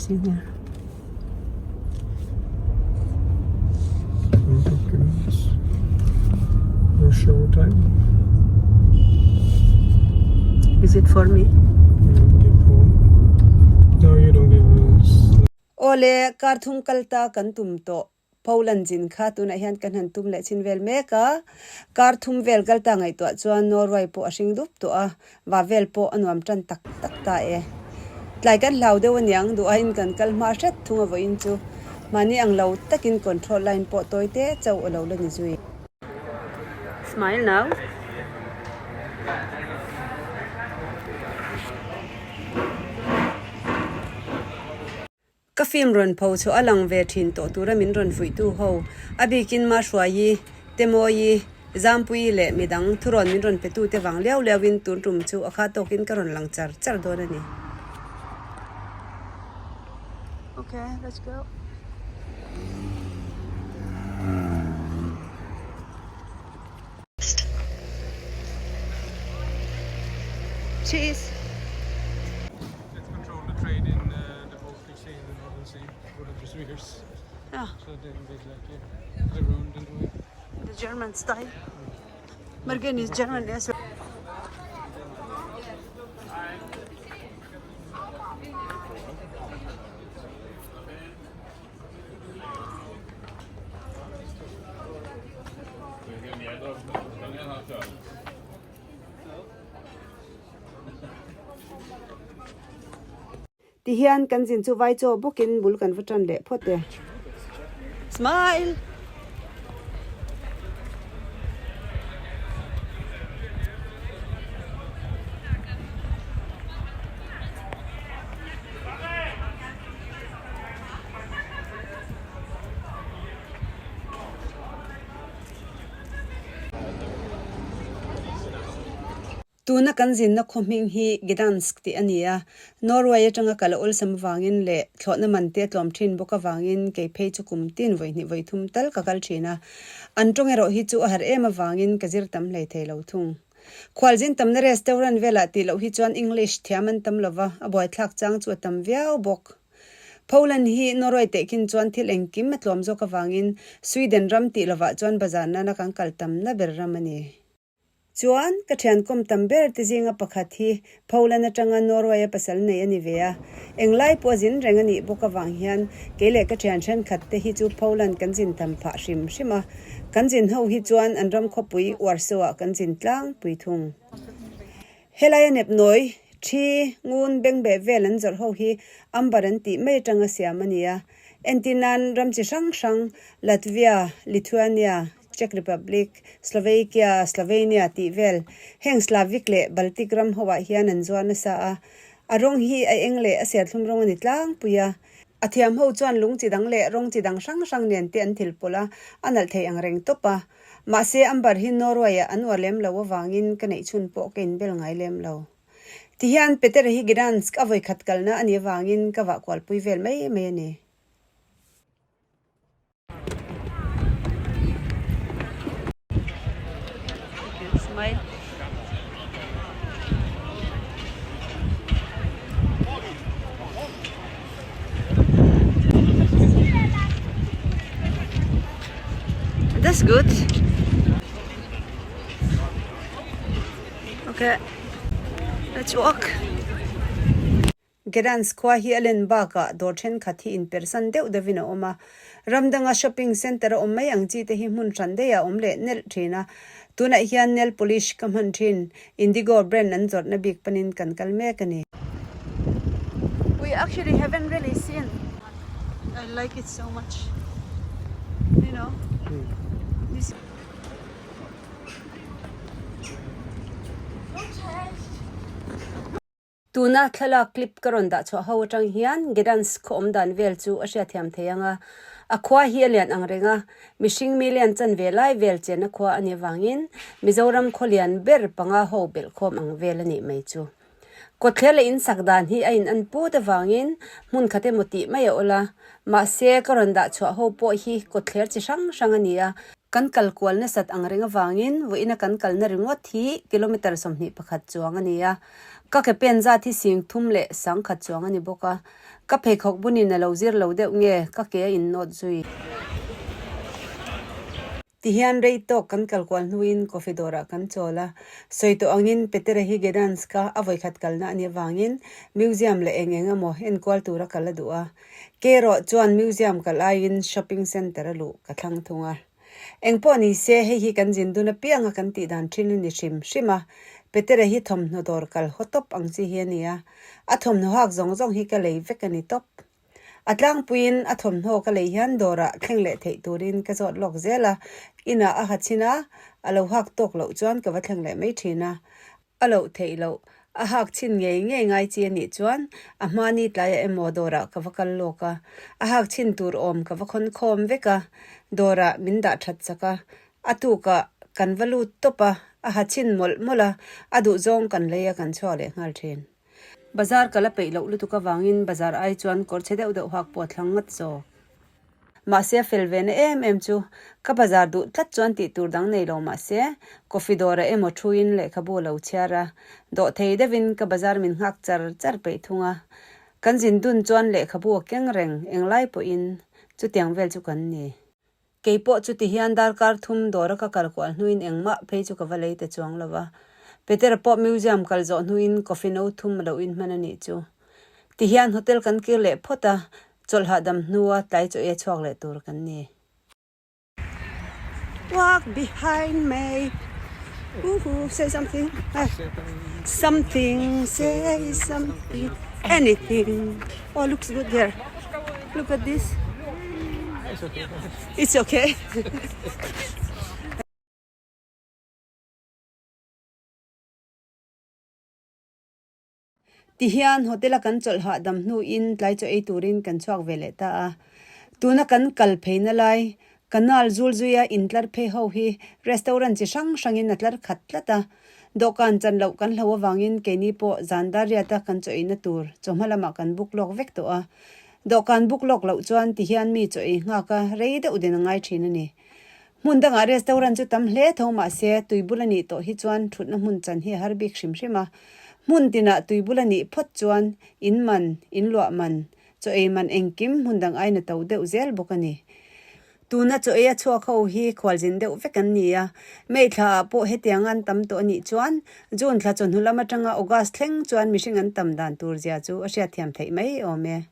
seen here. Documents. Or show time. Is it for me? You give home. No, you don't give us. Awle, kar thum kal ta kan tum tawh. Poland zin kha tunah hian kan han tum leh chin vel mek a. Kar thum vel kal ta ngaihtuah chuan Norway pawh a hring dup tawh a, va vel pawh a nuam tan tak tak ta e. Tlai kan hlau deuh aniang, duh aiin kan kal hma hret thung a vawiin chu. Mahni ang lo takin control line pawh tawi te chauh a lo la ni zui. Smile now. Ka film rawn pho chhuah a lang ve thin tawh tura min rawn fuihtu ho, a bikin Mahruaii, Temawii, Zampuii leh midang thurawn min rawn petute vang liau liauin tun tum chu a kha tawkin ka rawn lang char char dawn a ni. Okay, let's go. Cheese. Let's control the trade in uh, the Baltic Sea and the Northern Sea for the years. Yeah. So they did like uh, the round and way. The German style. Mergen is German as well. Tihian kan zin chu vai chaw bawkin bul kan va tan leh phawt e. Smile! Tuna kan zinna khaw hming hi Gdansk tih a ni a, Norway atanga kal a awlsam avangin leh thlawhna man te a tlawm thin bawk avangin kei phei chu kum tin vawi hnih vawi thum tal ka kal thin a. An tawng erawh hi chu a har em avangin ka zir tam hlei thei lo thung. Khualzin tamna restaurant velah tih loh hi chuan English thiam an tam lova, a buaithlak chang chu a tam viau bawk. Poland hi Norway tehkhin chuan thil engkim a tlawm zawk avangin Sweden ram tih lovah chuan bazar nana kan kal tamna ber ram a ni. Chuan, ka thiankawm tam ber te zinga pakhat hi Poland atanga Norway-a pasal nei a ni ve a. Englai pawh a zin reng a nih bawk avang hian kei leh ka thian thenkhat te hi chu Poland kan zin tam phah hrim hrim a. Kan zin ho hi chuan an ram khawpui Warsaw-ah kan zin tlangpui thung. Helaia nepnawi, thi, ngun, bengbeh vel an zawrh ho hi amber an tih mai atanga siam a ni a. Entir nan ram chi hrang hrang Latvia, Lithuania, Czech Republic, Slovakia, Slovenia tih vel heng Slavic leh Baltic ram ho ah hian an zuar nasa a. A rawng hi a eng leh a serthlum rawng a ni tlangpui a. A thiam ho chuan lung chi dang leh rawng chi dang hrang hrang nen te an thil pawlh a, a nalh thei ang reng tawp a. Mahse, amber hi Norway-ah an uar lem lo avangin ka neih chhun pawh ka inbel ngai lem lo. Tihian Petera hi Gdansk a vawikhat kalna a nih avangin ka vah kualpui vel mai mai a ni. Smile. That's good. Okay. Let's walk. Gdansk khua hi a len bakah dawr thenkhat hi inpersan deuh deuhin a awm a. Ram danga shopping centre a awm mai ang chi te hi hmun hran daih a awm leh nelh thin a. Tunah hian nail polish ka hman thin. Indigo brand an zawrhna bik panin kan kal mek a ni. We actually haven't really seen. I like it so much. You know. This Tuna thlalak clip ka rawn dah chhuah ho atang hian Gdansk khaw awm dan vel chu a hriatthiam thei ang a, a khua hi a lian ang reng a, mihring million chanve lai vel chenna khua a nih avangin Mizoram khaw lian ber panga ho belhkhawm ang vel a nih mai chu. Kawtthler leh insak dan hi a in an put avangin hmun khat emaw tih mai a awl a, mahse ka rawn dah chhuah ho pawh hi kawtthler chi hrang hrang a ni a, kan kal kual nasat ang reng avangin vawiina kan kalna ringawt hi kilometre 21 chuang a ni a. Ka ke pen zat hi sing thum leh sangkhat chuang a ni bawk a, ka pheikhawk bunin a lo zir lo deuh nge ka ke a innawt zui. Tihian rei tawk kan kal kual hnuin coffee dawrah kan chawl a, sawi tawh angin Petera hi Gdansk a a vawikhat kalna a nih avangin museum leh eng eng emaw enkual tura kal a duh a. Ke erawh chuan museum kal aiin shopping centre a luh ka thlang thung a. Eng pawh ni se hei hi kan zin dun apianga kan tih dan thin a ni hrim hrim a, Petera hi thawmhnaw dawr kal haw tawp ang chi hi a ni a, a thawmhnaw hak zawng zawng hi ka lei vek a ni tawp. A tlangpuiin a thawmhnaw ka lei hian dawrah thleng leh theih turin ka zawt lawk zel a, inah a ha chhin a, a lo hak tawk loh chuan ka va thleng leh mai thin a. A loh theih loh, a hak chhin ngei ngei ngai chi a nih chuan a hmani tlaiah emaw dawrah ka va kal lawk a, a hak chhin tur awm ka va khawn khawm vek a, dawrah min dah that chak a, a tukah kan va lut tawp a, a ha chhin mawlh mawlh a, a duhzawng kan lei a kan chhuak leh nghal thin. Bazar ka la peih loh lutuk avangin bazar ai chuan kawr chhe deuh deuh hak pawh a thlang ngat zawk. Mahse a fel ve na em em chu ka bazar duh tlat chuan tih tur dang nei lo mahse coffee dawrah emaw thuin lehkhabu a lo chhiar a, dawh thei deuhin ka bazar min nghak char char peih thung a. Kan zin dun chuan lehkhabu a keng reng englai pawhin chutiang vel chu kan ni. Kei pawh chuti hian darkar thum dawra ka kal kual hnuin engmah phei chu ka va lei ta chuang lo va. Petera pawh museum kal zawh hnuin coffee no thum a lo inhman a nih chu. Ti hian hotel kan kir leh phawt a, chawlh hahdam hnua tlai chaw ei a chhuak leh tur kan ni. Walk behind me Woohoo say something Something say something Anything Oh looks good here Look at this It's okay Tihian hotel a kan chawlh hahdam hnuin tlai chaw ei turin kan chhuak ve leh ta a. Tuna kan kal pheina lai Canal zul zuia intlar phei ho hi restaurant chi hrang hrangin a tlar khat tlat a. Dawhkan chan loh kan hlo avangin keini pawh zan dar riata kan chaw eina tur chawhma lamah kan book lawk vek tawh a. Dawhkan book lawk loh chuan tihian mi chaw ei nghak a rei deuh din a ngai thin a ni. Hmun dangah restaurant chu tam hle tho mahse tuibul a nih tawh hi chuan thutna hmun chan hi a har bik hrim hrim a. Hmun tinah tuibul a nih phawt chuan in man, in luah man, chaw ei man engkim hmun dang aina to deuh zel bawk a ni. Tuna chaw ei a chhuak ho hi khualzin deuh vek an ni a, May thla ah pawh hetiang an tam tawh a nih chuan June thla chawhnu lam atanga August thleng chuan mihring an tam dan tur zia chu a hriatthiam theih mai awm e.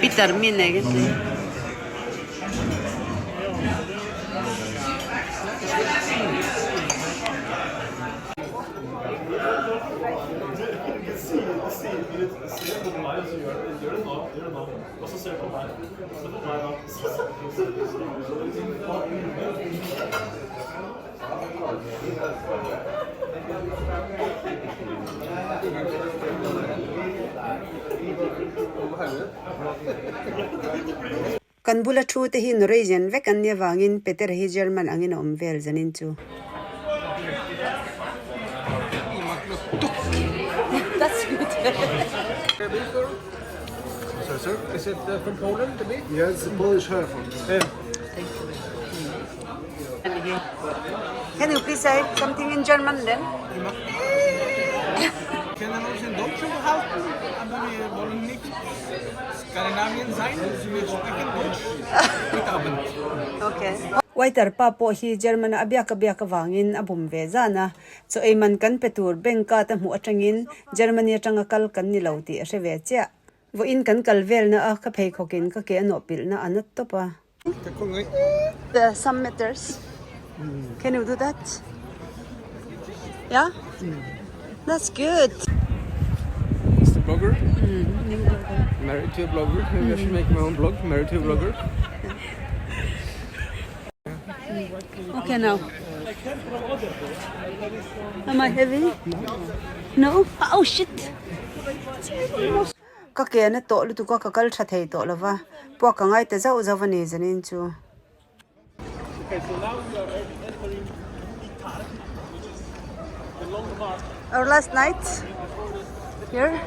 Bitter mint egentlig. Kan bula thu te hi Norwegian vek an nih avangin Peter hi German angin a awm vel zanin chu. Can you please say something in German then? Können uns in Deutsch unterhalten, aber wir wollen nicht Skandinavien sein, wir sprechen Deutsch heute Abend. Okay. Waiter pa pawh hi German a biak a biak avangin a bum ve zan a, chaw ei man kan pe tur bank card a hmuh atangin Germany atanga kal kan ni lo tih a hre ve chiah. Vawiin kan kal velna a ka pheikhawkin ka ke a nawh pilhna a nat tawp a. The some meters. Can you do that? Yeah? That's good. Mr. Blogger. Married to a blogger. Maybe I should make my own blog. Married to a blogger. Okay now. Am I heavy? No. Oh shit. Ka ke na tawh lutuk a, ka kal tha thei tawh lo va, puak ka ngai ta zauh zauh a ni zanin chu. Our last night here.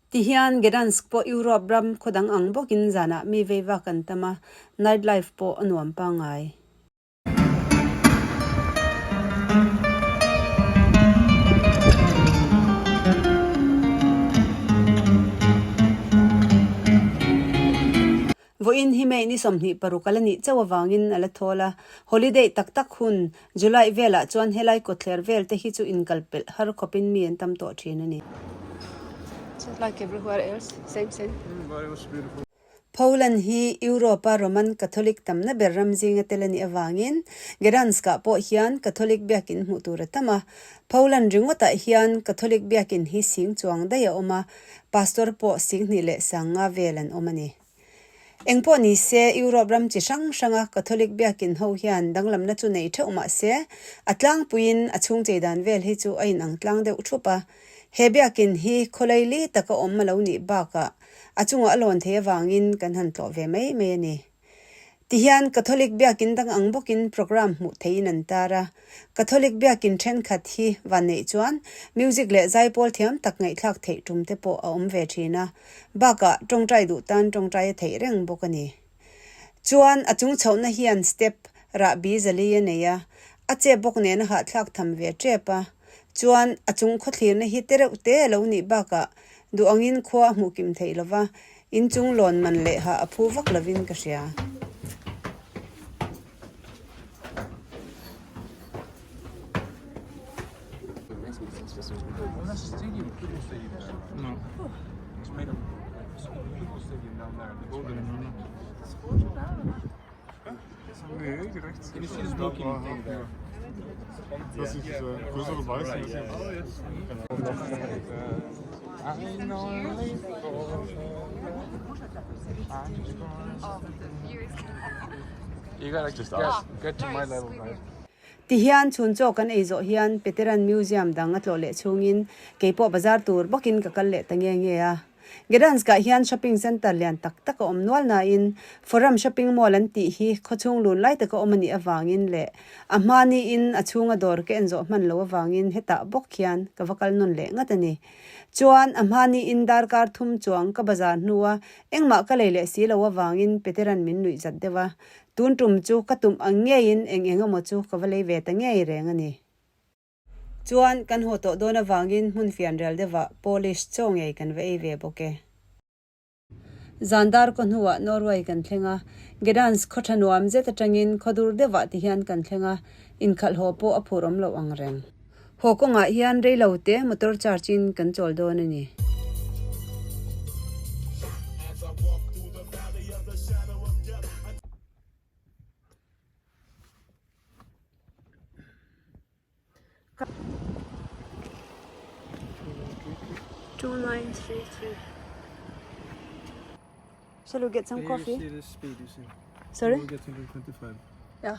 Tihian Gdansk pawh Europe ram khaw dang ang bawkin zanah mi vei vak an tam a, night life pawh a nuam pangngai. Vawiin hi May ni 26 a la nih chauh avangin a la thawl a, holiday tak tak hun July velah chuan helai kawtthler vel te hi chu inkal pelh har khawpin mi an tam tawh thin a ni. Just like everywhere else, same same. Poland hi Europe-a Roman Catholic tamna ber ram zinga tel a nih avangin Gdansk-ah pawh hian Catholic biakin hmuh tur a tam a. Poland ringawtah hian Catholic biakin hi sing chuang daih a awm a, pastor pawh sing hnih leh sang nga vel an awm a ni. Eng pawh ni se, Europe ram chi hrang hranga Catholic biakin ho hian danglamna chu nei theuh mah se, a tlangpuiin a chhung chei dan vel hi chu a inang tlang deuh thup a. He biakin hi khawlaili taka awm a lo nih bakah A chungah a lawn thei avangin kan han tlawh ve mai mai a ni. Tihian Catholic biakin dang ang bawkin programme hmuh theihin an tar a. Catholic biakin thenkhat hi van neih chuan music leh zaipawl thiam tak ngaihthlak theih tum te pawh a awm ve thin a. Bakah tawngtai duh tan tawngtai a theih reng bawk a ni. Chuan a chung chhohna hian step rahbi zali a nei a, a chep bawk nen a hahthlak tham ve tep a. Chuan a chung khawthlirna hi te reuh te a lo nih bakah Duh angin khua a hmuh kim theih lo va, inchung lawn man leh hah a phu vak lovin ka hria. Tihian chhun chaw kan ei zawh hian Peteran Museum dang a tlawh leh chhungin keipawh bazar tur bawkin ka kal leh ta nge nge a. Gdansk-ah hian shopping centre lian tak tak a awm nual nain Forum Shopping Mall an tih hi khawchhung lun lai taka awm a nih avangin leh a hma niin a chhunga dawr ka en zawh hman loh avangin hetah bawk hian ka va kal nawn leh ngat a ni. Chuan a hma niin darkar thum chuang ka bazar hnua engmah ka lei leh si lo avangin Peteran min nuih zat deuh a, tun tum chu ka tum ang ngeiin eng eng emaw chu ka va lei ve ta ngei reng a ni. Chuan kan haw tawh dawn avangin hmun fianrial deuhah Polish chaw ngei kan va ei ve bawk e. Zan dar kaw hnuah Norway kan thleng a, Gdansk khaw tha nuam zet atangin khaw dur deuhah ti hian kan thleng a, inkhalh haw pawh a phur awm loh ang reng. Haw kawngah hian rei lo te motor charge in kan chawl dawn a ni. 2933 Shall we get some coffee? See the speed, you see. Sorry? We'll get 125. Yeah.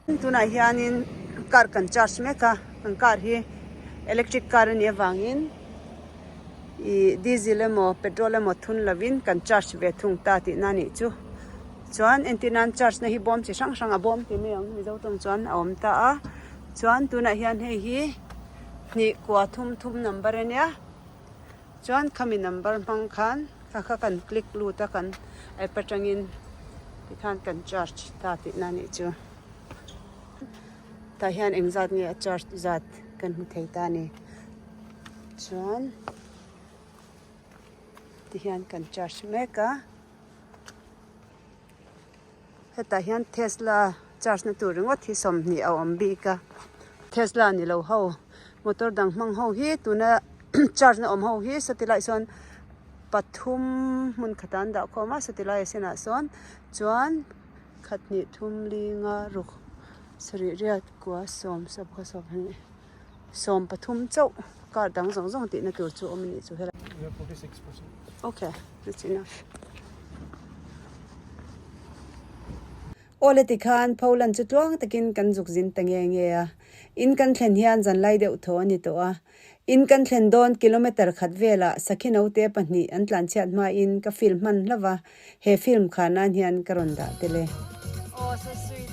Tunah hianin car kan charge mek a, kan car hi electric car a nih avangin ih diesel emaw petrol emaw thun lovin kan charge ve thung ta tihna a nih chu. Chuan entir nan charge na hi bawm chi hrang hrang a bawm ti mai ang Mizo tawng chuan a awm ta a chuan tunah hian hei hi hnih kua thum thum number a nia chuan khami number hmang khan kha kha kan click lut a kan app atangin tikhan kan charge ta tihna a nih chu tah hian engzat nge a charge zat kan hmu thei ta a ni chuan tihian kan charge mek a. Hetah hian Tesla charge na tur ringawt hi 20 a awm bik a, Tesla ni lo ho motor dang hmang ho hi tuna charge na awm ho hi sawti lai sawn pathum hmun khatah an dah khawm a sawti lai a senah sawn chuan khat hnih thum li nga ruk sarih riat kua sawm sawmkua sawmhnih 13 chauh car dang zawng zawng tihna tur chu awm a nih chu helai. Okay, that's enough. Awle tikhan Poland chu tluang takin kan zuk zin ta nge nge a. In kan thlen hian zan lai deuh thaw a ni tawh a. In kan thlen dawn kilometre khat velah sakhi note pahnih an tlanchhiat hmain ka film hman hlauh a, he film kha nan hian ka rawn dah tel e. Aw, Sasui.